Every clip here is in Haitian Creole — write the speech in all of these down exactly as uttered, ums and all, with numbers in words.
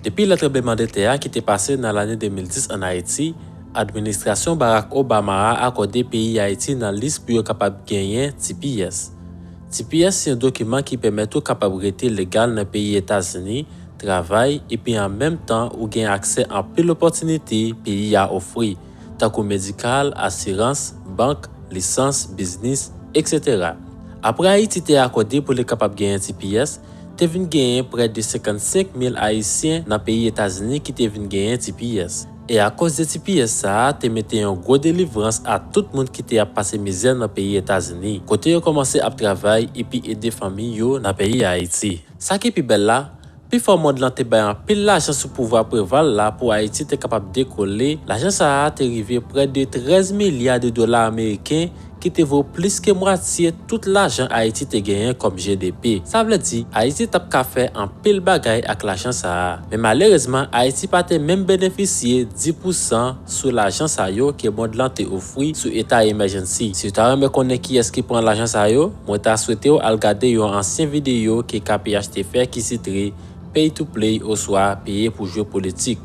Depi lè tranblemanntè a ki te pase nan lane de mil dis ann Ayiti, administrasyon Barack Obama a akòde peyi Ayiti nan lis pou yo kapab genyen T P S. T P S se yon dokiman ki pèmèt ou kapab rete legal nan peyi Etazini, travay, epi an menm tan ou gen aksè anpil opòtinite peyi a ofri, tankou medikal, asirans, bank, lisans, biznis, etsetera. Apre Ayiti te akòde pou li kapab genyen T P S, te vin genyen prè de senkannsenk mil Ayisyen nan peyi Etazini ki te vin genyen T P S. E akoz de T P S sa a te mete yon gwo delivrans a tout moun ki te ap pase mizè nan peyi Etazini, kote yo kòmanse ap travay epi ede fanmi yo nan peyi Ayiti. Sa ki pi bèl la, pifò mond lan te bay anpil lajan sou pouvwa Preval la pou Ayiti te kapab dekole. Lajan sa a te rive prè de trèz milya de dola ameriken, ki te vo plis ke mwatye tout lajan Ayiti te genyen kòm G D P. Sa vle di, Ayiti t ap ka fè anpil bagay ak lajan sa a. Men malerezman, Ayiti pa te menm benefisye dis pousan sou lajan sa yo ke mond lan te ofri sou eta emèjènsi. Si w ta renmen konnen kiyès ki pran lajan sa yo, mwen ta swete w al gade yon ansyen videyo ke K P H te fè ki titre Pay to Play oswa Peye pou Jwe Politik.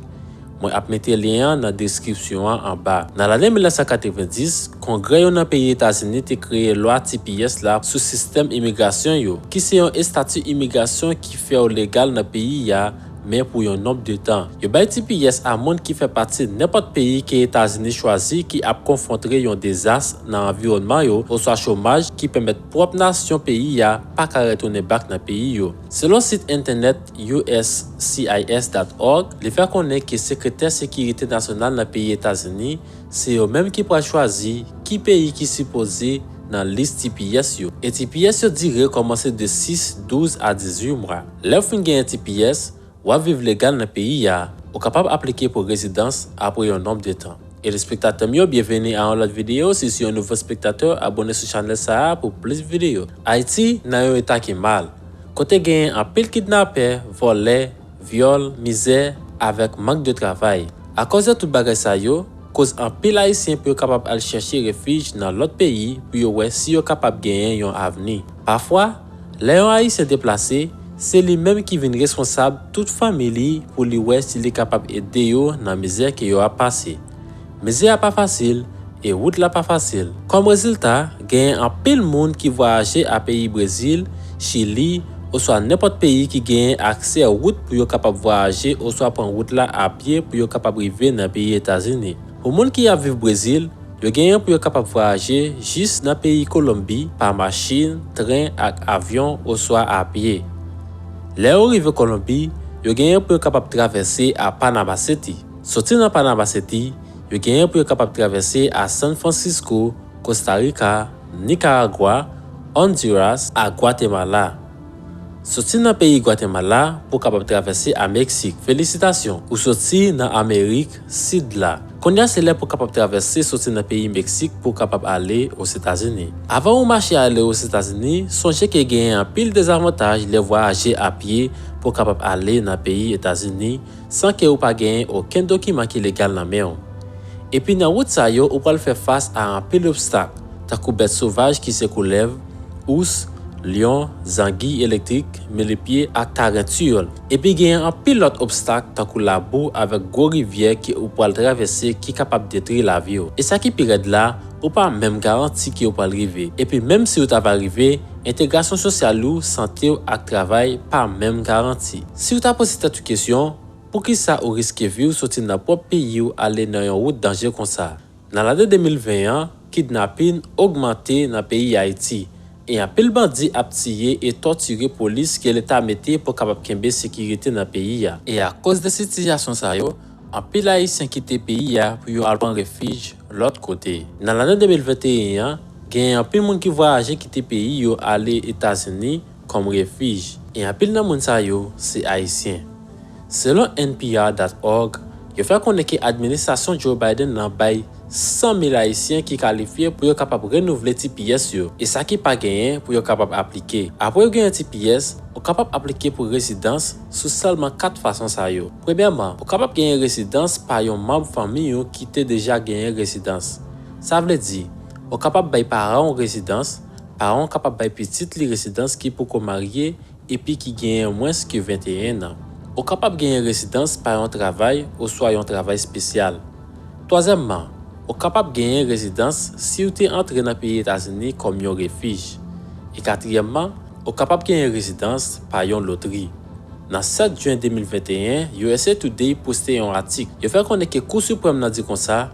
Mwen ap mete lyen an nan deskripsyon an anba. Nan lane mil nèf san katrevenndis, Kongrè yo nan peyi Etazini te kreye lwa T P S la sou sistèm imigrasyon yo, ki se yon estati imigrasyon ki fè w legal nan peyi a, men pou yon nonb de tan. Yo bay T P S a moun ki fè pati nenpòt peyi ke Etazini chwazi ki ap konfwontre yon dezas nan anviwònman yo oswa chomaj ki pèmèt pwòp nasyon peyi a pa ka retounen bak nan peyi yo. Selon sit entènèt U S C I S dot org, li fè konnen ke Sekretè Sekirite Nasyonal nan peyi Etazini, se yo menm ki pral chwazi ki peyi ki sipoze nan lis T P S yo. E T P S yo dire kòmanse de sis, douz a dizuit mwa. Lè w fin genyen T P S, w ap viv legal nan peyi a, ou kapab aplike pou rezidans apre yon nonb de tan. Telespektatè m yo, byenveni a yon lòt videyo. Si w se yon nouvo espektatè, abòne sou chanèl sa a pou plis videyo. Ayiti nan yon eta ki mal, kote genyen anpil kidnapè, vòlè, vyòl, mizè, avèk mank de travay. Akoz de tout bagay sa yo, koz anpil Ayisyen pou yo kapab al chèche refij nan lòt peyi pou yo wè si yo kapab genyen yon avni. Pafwa, lè yon Ayisyen deplase, se li menm ki vin responsab tout fanmi li pou li wè si li kapab ede yo nan mizè ke yo ap pase. Mizè a pa fasil, e wout la pa fasil. Kòm rezilta, genyen anpil moun ki vwayaje a peyi Brezil, Chili, oswa nenpòt peyi ki genyen aksè wout pou yo kapab vwayaje oswa pran wout la a pye pou yo kapab rive nan peyi Etazini. Pou moun ki ap viv Brezil, yo genyen pou yo kapab vwayaje jis nan peyi Kolonbi pa machin, tren ak avyon oswa a pye. Lè yo rive Kolonbi, yo genyen pou yo kapab travèse a Panama City. Soti nan Panama City, yo genyen pou yo kapab travèse a San Francisco, Costa Rica, Nicaragua, Honduras ak Guatemala. Soti nan peyi Gwatemala pou w kapab travèse a Meksik. Felisitasyon, ou soti nan Amerik Sid la. Kounye a se lè pou w kapab travèse soti nan peyi Meksik pou w kapab ale Ozetazini. Avan ou mache ale Ozetazini, sonje ke genyen anpil dezavantaj lè vwayaje a pye pou w kapab ale nan peyi Etazini san ke ou pa genyen okenn dokiman ki legal nan men w. Epi nan wout sa yo, ou pral fè fas a anpil obstak, tankou bèt sovaj ki se koulèv, ous, lyon, zangi elektrik, milipye ak tarantiyòl. Epi genyen anpil lòt obstak, tankou labou avèk gwo rivyè ke ou pral travèse ki kapab detwi lavi w. E sa ki pi rèd la, ou pa menm garanti ke ou pral rive. Epi menm si ou ta va rive, entegrasyon sosyal ou, sante w ak travay pa menm garanti. Si w ta poze tèt ou kesyon, poukisa ou riske vi w soti nan pwòp peyi w ale nan yon wout danje konsa? Nan lane de mil ven an, kidnapin ogmante nan peyi Ayiti, e anpil bandi ap tiye e tòtire polis ke leta mete pou kapab kenbe sekirite nan peyi a. E akoz de sitiyasyon sa yo, anpil Ayisyen kite peyi a pou yo al pran refij lòt kote. Nan lane de mil venteyen an, genyen anpil moun ki vwayaje kite peyi yo ale Etazini kòm refij, e anpil nan moun sa yo se Ayisyen. Selon N P R dot org, yo fè konnen ke administrasyon Joe Biden nan bay san mil Ayisyen ki kalifye pou yo kapab renouvle T P S yo, e sa ki pa genyen pou yo kapab aplike. Apre yo genyen T P S, ou kapab aplike pou rezidans sou sèlman kat fason sa yo. Premyèman, ou kapab genyen rezidans pa yon manm fanmi w ki te deja genyen rezidans. Sa vle di, ou kapab bay paran w rezidans, paran w kapab bay pitit li rezidans ki poko marye epi ki genyen mwens ke venteyen an. Ou kapab genyen rezidans pa yon travay oswa yon travay espesyal. Twazyèmman, ou kapab genyen rezidans si w te antre nan peyi Etazini kòm yon refij. E katriyèmman, ou kapab genyen rezidans pa yon lotri. Nan sèt jen de mil venteyen, U S A Today poste yon atik. Yo fè konnen ke Kou Siprèm nan di konsa,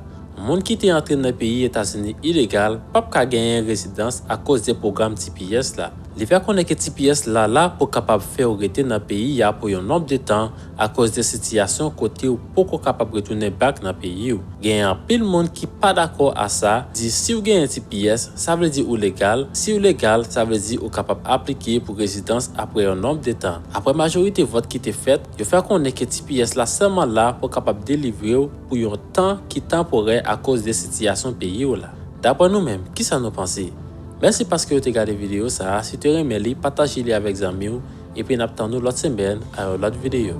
moun ki te antre nan peyi Etazini ilegal p ap ka genyen rezidans akoz de pwogram T P S la. Li fè konnen ke T P S la la pou kapab fè w rete nan peyi a pou yon nonb de tan akoz de sitiyasyon kote w poko kapab retounen back nan peyi w. Genyen anpil moun ki pa dakò a sa, di si w genyen T P S, sa vle di ou legal, si w legal, sa vle di ou kapab aplike pou rezidans apre yon nonb de tan. Apre majorite vòt ki te fèt, yo fè konnen ke T P S la sèlman la pou kapab delivre w pou yon tan ki tanporè akoz de sitiyasyon peyi w la. Daprè nou menm, kisa nou panse? Mèsi paske w te gade videyo sa a, si w te renmen li, pataje li avèk zanmi w, epi n ap tann ou lòt semèn a yon lòt videyo.